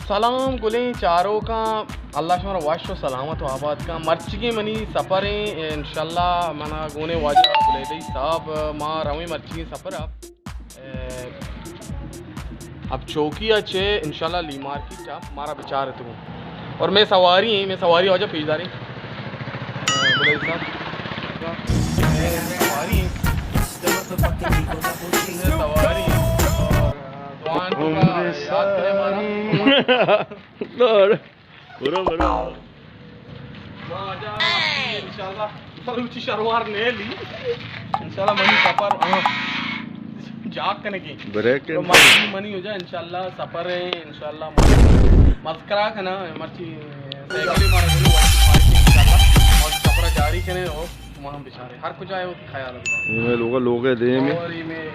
سلام گلیں چاروکاں، اللہ شمارا وش و سلامت و آباد کن۔ مرچیگیں منی سفر ایں، انشاءاللہ منا گونے واجہ بلیدئی صاحب، ما رویں مرچیگیں سفر ءَ۔ اے، اب چوکی ءَ چہ انشاءاللہ لی مارکیٹ ءَ مارا بچار اتگوں۔ اور مئے سواری ایں، مئے سواری واجہ پیش داریں۔ اے، بلیدئی صاحب۔ مئے سواری ایں۔ مئے سواری ایں۔ اور، اے، زبان کا یاد کرے مارا۔ برو، برو۔ واجہ، انشاءاللہ، بلوچی شلوار نیلی۔ انشاءاللہ منی سفر، ہاں، جاک کنے کی۔ بریک تو مرچی منی ہو جا، انشاءاللہ سفر ایں، انشاءاللہ مذکرہ کنا، مرچی سائیکل مارا گلو، انشاءاللہ۔ اور سفر جاری کنے اور تمام بیچارے۔ ہر کجا ہے وہ خیال رکھنا۔ یہ میں لوگا، لوگ ہے دے میں۔ اور یہ میں،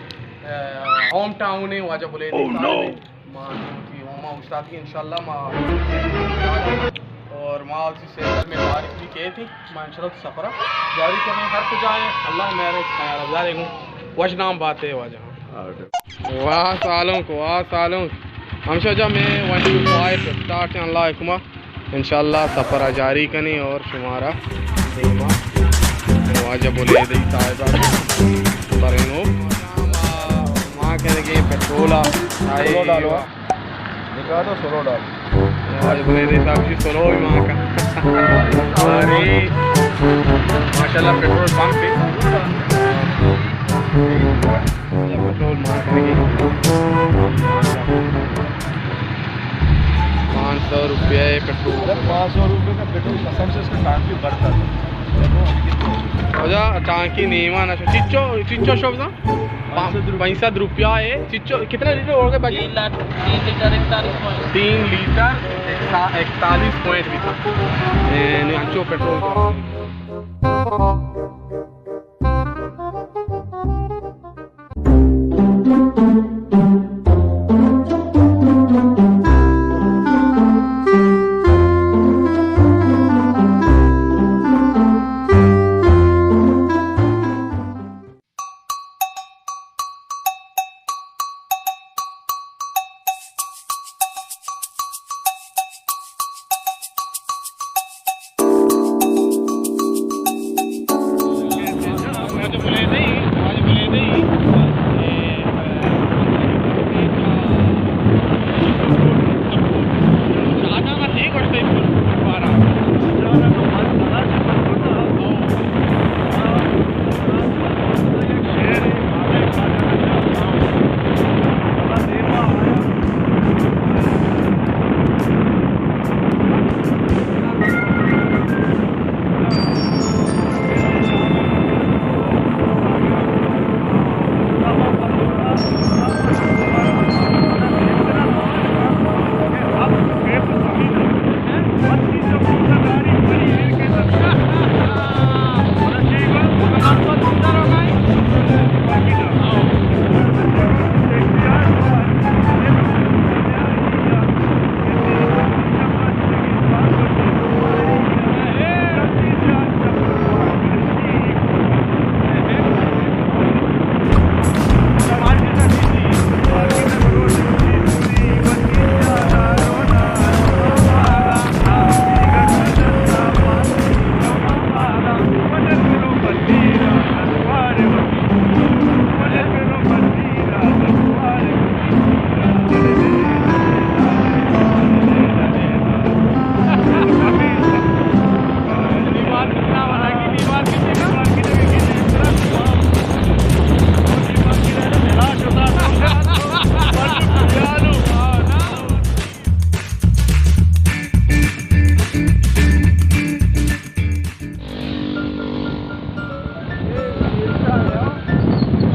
اے، ہوم ٹاؤن ہے، واجہ بلیدئی صاحب ہے۔ ما وتی ہوما اوشتاتگیں، انشاءاللہ ما اور ما وتی سیزن میں بارش بھی کہے تھی، ما انشاءاللہ سفر جاری کریں۔ ہر کجا ہے، اللہ میرے خیال افزار ہے۔ وش نام بات ہے واجہ۔ واہ سالونک، واہ سالونک۔ ہمشہ جا میں ون ٹو فائیو اسٹارٹ ہیں، اللہ حکمہ۔ انشاءاللہ سفر جاری کنیں اور شمارا دیما واجہ بلیدئی صاحب بریں۔ ما کنگے پٹرول آ، سلو ڈالو۔ نکا تو سلو ڈالو۔ واجہ بلیدئی صاحب جی سلو ہی ما کا۔ ارے، ماشاءاللہ پٹرول پمپ ہے۔ پٹرول ما کنگے۔ پانچ سو روپیہ ہے پٹرول۔ پانچ سو روپے کا پٹرول، قسم سے اس کا ٹانکی بھرتا تھا۔ اچھا، ٹانکی نیما نہ شو۔ چچو، چچو شو بزاں؟ پانچ سو روپیہ۔ پانچ سو روپیہ ہے۔ چچو، کتنا لیٹر ہو گئے باجی؟ تین لاکھ، تین لیٹر اکتالیس پوائنٹ۔ تین لیٹر ایک سا-، اکتالیس پوائنٹ بھی تھا۔ اے، نہیں، انچو پٹرول۔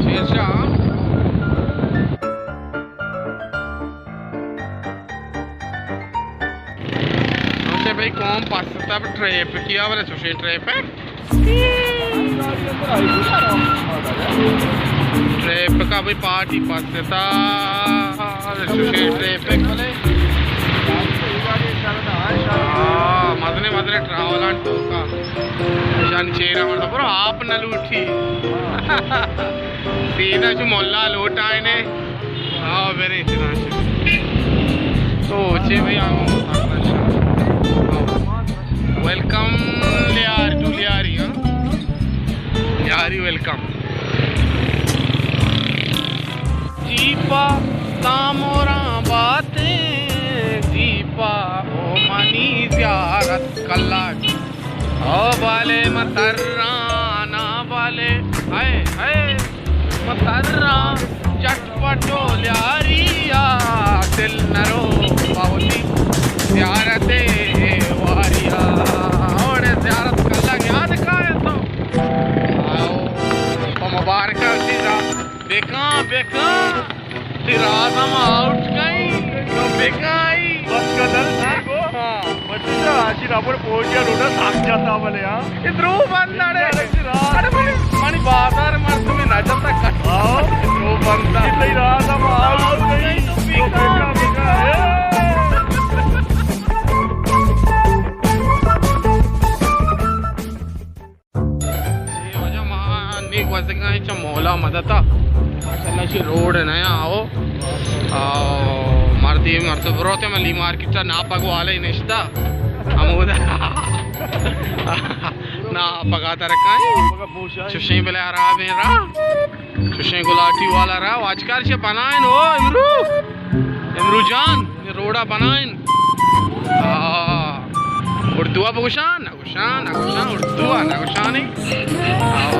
شیر شاہ۔ ہمشہ بھئی قوم پس تب ٹریپ کیا بلے چوشیں ٹریپ ہے۔ ٹریپ کا بھئی پارٹی پس تا۔ چوشیں ٹریپ ہے بلے۔ ہاں، مزنے مزنے ٹراولان ٹوکا۔ شان چیرا مرتا، برو آپ نہ لوٹی۔ سیدھا چو مولا لوٹائنے۔ آؤ، برے چنانچہ۔ تو چے بھائی، ہم ویلکم لیاری، ٹو لیاری، ہاں؟ لیاری ویلکم۔ جیپا تاموراں باتیں، جیپا او منی زیارت کلاگ۔ او بالے مترانا بالے، ہائے ہائے، متراں جٹ پٹو لیاری آ، دل نرو باوتی زیارت واری آ۔ اوڑے زیارت کلاگ یاد کائے تو؟ آؤ، تو مبارک چیزا۔ بکاں، بکاں۔ تئی راز ہم آؤٹ کئیں، تو بکائی۔ بس کا در ٹھیک ہو؟ ہاں۔ بچہ آجی رابڑ پوجیا لوٹا ساک جاتا بلے، ہاں۔ اے درو بند اڑے۔ اڑے منی، منی بازار مردم نہ جاتا کٹ۔ ہاں۔ اے درو بند۔ تئی راز ہم آؤٹ کئیں، تو بکاں، بکاں۔ اے واجہ ما نی گوزگاں چہ مولا مدتا۔ ماشاءاللہ شی روڈ نیا آؤ۔ آؤ، مردی مرد بروتے ملی مارکیٹ ناپگ والے نشتا۔ ہمودا۔ ناپگا ترکائیں۔ چوشیں بلے حرابیں را۔ چوشیں گلاٹی والا را۔ واجکار چہ بنائیں او امرو۔ امرو جان، اے روڈا بنائیں۔ آ، اردو بگوشان۔ گوشان، نہ گوشان، اردو ءَ نہ گوشانی۔ آؤ۔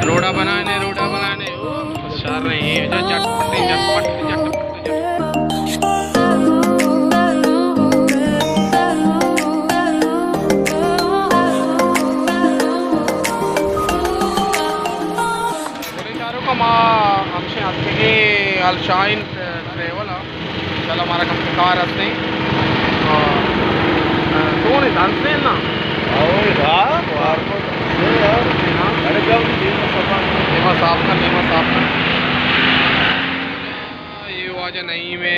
روڈا بنانے، روڈا بنانے۔ او، شر نہیں، جٹ پٹ، جٹ پٹ، جٹ پٹ، جٹ پٹ۔ بولے چاروں کا ما ہمشے ہاتھ کے الشائن ٹریول۔ چلو، ہمارا کم کار ہستیں۔ اور، آ، تو نے دانتے ہیں نا؟ اوئے، ہاں، وار کو تو ہے یار۔ ہاں۔ اڑے جاؤ جی، دیما صاف کن۔ دیما صاف کن، دیما صاف کن۔ اے واجہ نعیم ءِ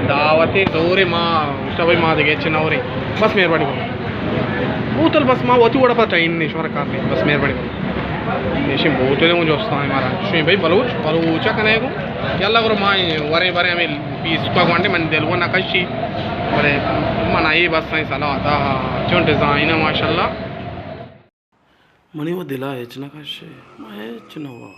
دعوت زورے ما، گوشتا بھائی ما دگہ چہ نوریں۔ بس مہربانی کرو۔ بوتل بس ما وتی وڑا پہ ٹائم نہیں، شمارا کار نہیں۔ بس مہربانی کرو۔ ایشی بوتل اوں جوستاں مارا۔ شویں بھائی بلوچ، بلوچا کنے گو۔ یلا گرو ما ورے برے ہمیں پیس کا گوانڈے من دل وہ نہ کشی۔ بلے من آئی بس سائیں سلامت۔ آہا، چون ڈیزائن ہے ماشاءاللہ۔ منی وہ دلا ہچ نہ کشے، ما ہچ نہ ہوا۔